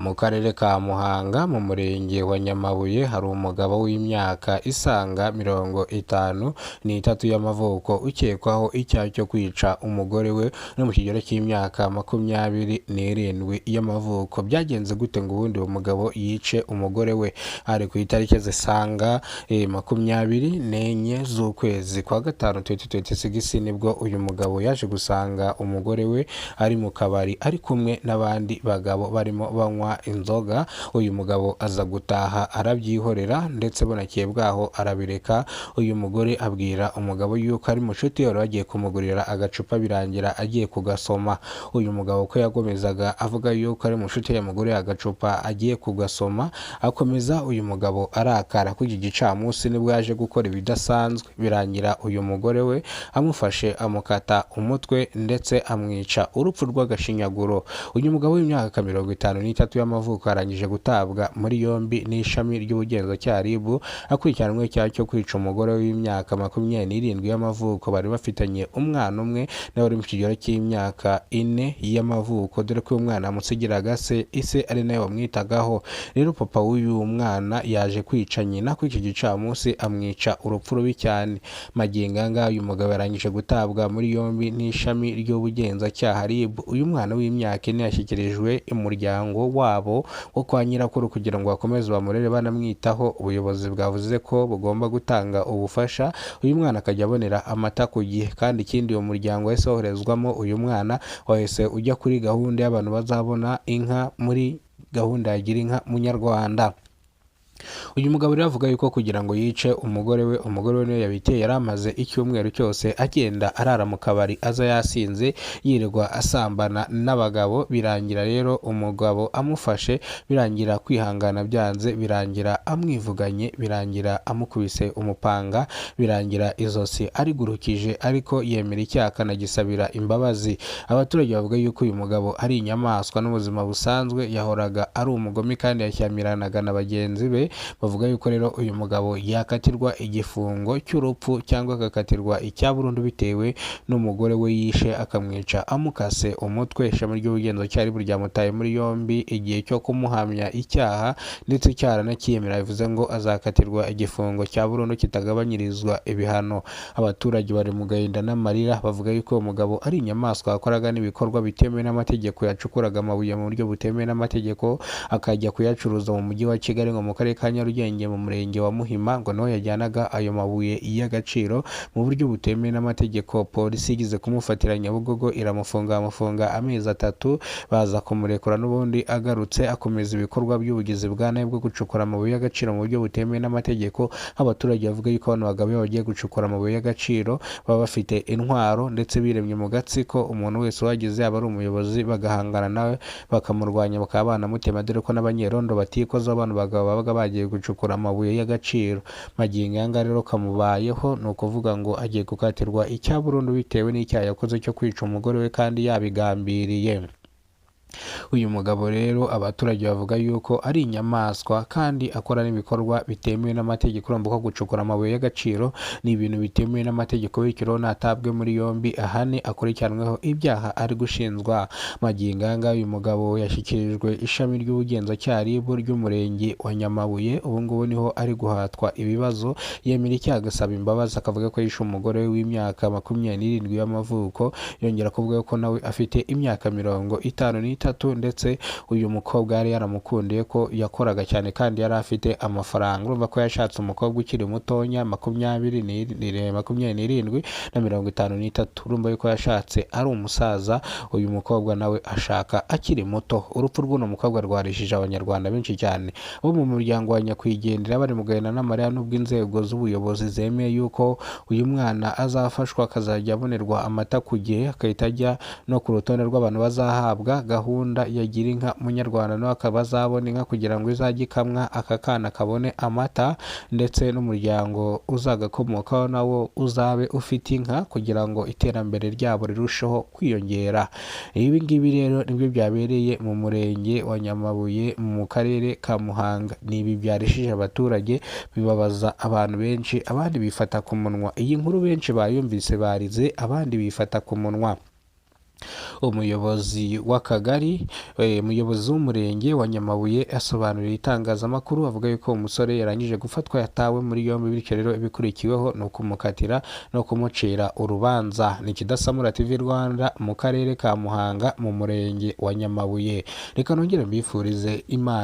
Mu karere ka Muhanga mu murenge wa Nyamabuye hari umugabo w'imyaka isaga 53 y'amavuko ukekwaho icyaha cyo kwica umugore we no mu kigero cy'imyaka 27 y'amavuko. Byagenze gute ngo ubundi uwo mugabo yice umugore we? Hari ku itariki zisaga 24 z'ukwezi kwa gatanu 2026, nibwo uyu mugabo yaje gusanga umugore we ari mu kabari ari kumwe n'abandi bagabo barimo banywa inzoga. Uyu mugabo aza gutaha arabyihorera, ndetse bunakeye bwaho arabireka. Uyu mugore abwira umugabo yuko ari mushuti wari wagiye kumugurira agacupa, birangira agiye kugasoma. Uyu mugabo ko yagomezaga avuga yuko ari mushuti yamuguriye agacupa agiye kugasoma, akomeza uyu mugabo arakara. Kuri iki gicamunsi nibwo yaje gukora ibidasanzwe, birangira uyu mugore we amufashe amukata umutwe ndetse amwica urupfu rw'agashinyaguro. Uyu mugabo w'imyaka 53 y'amavuko arangije gutabwa muri yombi n'ishami ry'ubugenzacyaha RIB, akurikiranweho icyaha cyo kwica umugore w'imyaka 27 y'amavuko bari bafitanye umwana umwe nawe uri mu kigero cy'imyaka 4 y'amavuko, dore ko uyu mwana amusigiraga se, ise ari nawe wamwitagaho. Rero papa w'uyu mwana yaje kwica nyina kuri iki gicamunsi, amwica urupfu rubi cyane. Magingo aya ngaya uyu mugabo yarangije gutabwa muri yombi n'ishami ry'ubugenzacyaha RIB. Uyu mwana w'imyaka 4 yashyikirijwe umuryango wabo wo kwa nyirakuru kugira ngo bakomeze bamurere banamwitaho. Ubuyobozi bwavuze ko bugomba gutanga ubufasha uyu mwana akajya abonera amata ku gihe, kandi ikindi uwo muryango wahise woherezwamo uyu mwana wahise ujya kuri gahunda y'abantu bazabona inka muri gahunda ya Gira Inka Munyarwanda. Uyu mugabo rero avuga yuko kugira ngo yice umugore we, umugore we niwe yabiteye. Yari amaze icyumweru cyose agenda arara mu kabari, aza yasinze, yirirwa asambana n'abagabo. Birangira rero umugabo amufashe, birangira kwihangana byanze, birangira amwivuganye, birangira amukubise umupanga, birangira izosi arigurukije, ariko yemera icyaha akanagisabira imbabazi. Abaturage bavuga yuko uyu mugabo ari inyamaswa n'ubuzima busanzwe yahoraga ari umugome kandi yashyamiranaga na bagenzi be. Bavuga yuko rero uyu mugabo yakatirwa igifungo cy'urupfu cyangwa agakatirwa icya burundu bitewe n'umugore we yishe akamwica amukase umutwe. Ishami ry'ubugenzacyaha RIB ryamutaye muri yombi igihe cyo kumuhamya icyaha, ndetse cyaranakiyemera, bivuze ngo azakatirwa igifungo cya burundu kitagabanyirizwa ibihano. Abaturage bari mu gahinda n'amarira, bavuga yuko uwo mugabo ari inyamaswa, yakoraga n'ibikorwa bitemewe n'amategeko, yacukuraga amabuye mu buryo butemewe n'amategeko akajya kuyacuruza mu mujyi wa Kigali, ngo mu karere ka Nyarugenge mu murenge wa Muhima, ngo niho yajyanaga ayo mabuye y'agaciro mu buryo butemewe n'amategeko. Polisi igeze kumufatira Nyabugogo iramufunga, amufunga amezi 3, baza kumurekura n'ubundi agarutse akomeza ibikorwa by'ubugizi bwa nabi bwo gucukura amabuye y'agaciro mu buryo butemewe n'amategeko. Abaturage bavuga yuko abantu bagabo iyo bagiye gucukura amabuye y'agaciro baba bafite intwaro ndetse biremye mu gatsiko, umuntu wese uhageze yaba ari umuyobozi bagahangana nawe bakamurwanya bakaba banamutema, dore ko n'abanyerondo batikoza abantu bagabo babaga bagiye gucukura amabuye y'agaciro. Magingo aya ngaya rero kamubayeho, ni ukuvuga ngo agiye gukatirwa icya burundu bitewe n'icyaha yakoze cyo kwica umugore we kandi yabigambiriye. Uyu mugabo rero abaturage bavuga yuko ari inyamaswa kandi akora n'ibikorwa bitemewe n'amategeko. Urumva ko gucukura amabuye y'agaciro ni ibintu bitemewe n'amategeko, bityo rero natabwe muri yombi ahane akurikiranweho ibyaha ari gushinjwa. Magingo aya ngaya uyu mugabo yashyikirijwe ishami ry'ubugenzacyaha RIB ry'umurenge wa Nyamabuye, ubu ngubu niho ari guhatwa ibibazo, yemera icyaha agasaba imbabazi, akavuga ko yishe umugore we w'imyaka 27 y'amavuko, yongera kuvuga ko nawe afite imyaka 53, ndetse uyu mukobwa yari yaramukundiye ko yakoraga cyane kandi yari afite amafaranga. Urumva ko yashatse umukobwa ukiri mutonya, 27 na 53. Urumva yuko yashatse ari umusaza, uyu mukobwa nawe ashaka akiri muto. Urupfu rw'uno mukobwa rwarishije abanyarwanda benshi cyane bo mu muryango wa nyakwigendera bari mu gahinda n'amarira, nubwo inzego z'ubuyobozi zemeye yuko uyu mwana azafashwa akazajya abonerwa amata ku gihe, agahita ajya no ku rutonde rw'abantu bazahabwa gahunda ya Gira Inka Munyarwanda, nawe akaba azabona inka kugira ngo izajye ikamwa aka kana kabone amata, ndetse n'umuryango uzagakomokaho nawo uzabe ufite inka kugira ngo iterambere ryabo rirusheho kwiyongera. Ibi ngibi rero nibyo byabereye mu murenge wa Nyamabuye mu karere ka Muhanga. Ni ibi byarishije abaturage, bibabaza abantu benshi, abandi bifata ku munwa. Iyi nkuru benshi bayumvise barize, abandi bifata ku munwa. Umuyobozi w'akagari, umuyobozi w'umurenge wa Nyamabuye asobanurira itangazamakuru avuga yuko umusore yarangije gufatwa, yatawe muri yombi, bityo rero ibikurikiweho ni ukumukatira no kumucira urubanza. Ni Kidasamura TV Rwanda mu karere ka Muhanga mu murenge wa Nyamabuye. Reka nongere mbifurize Imana.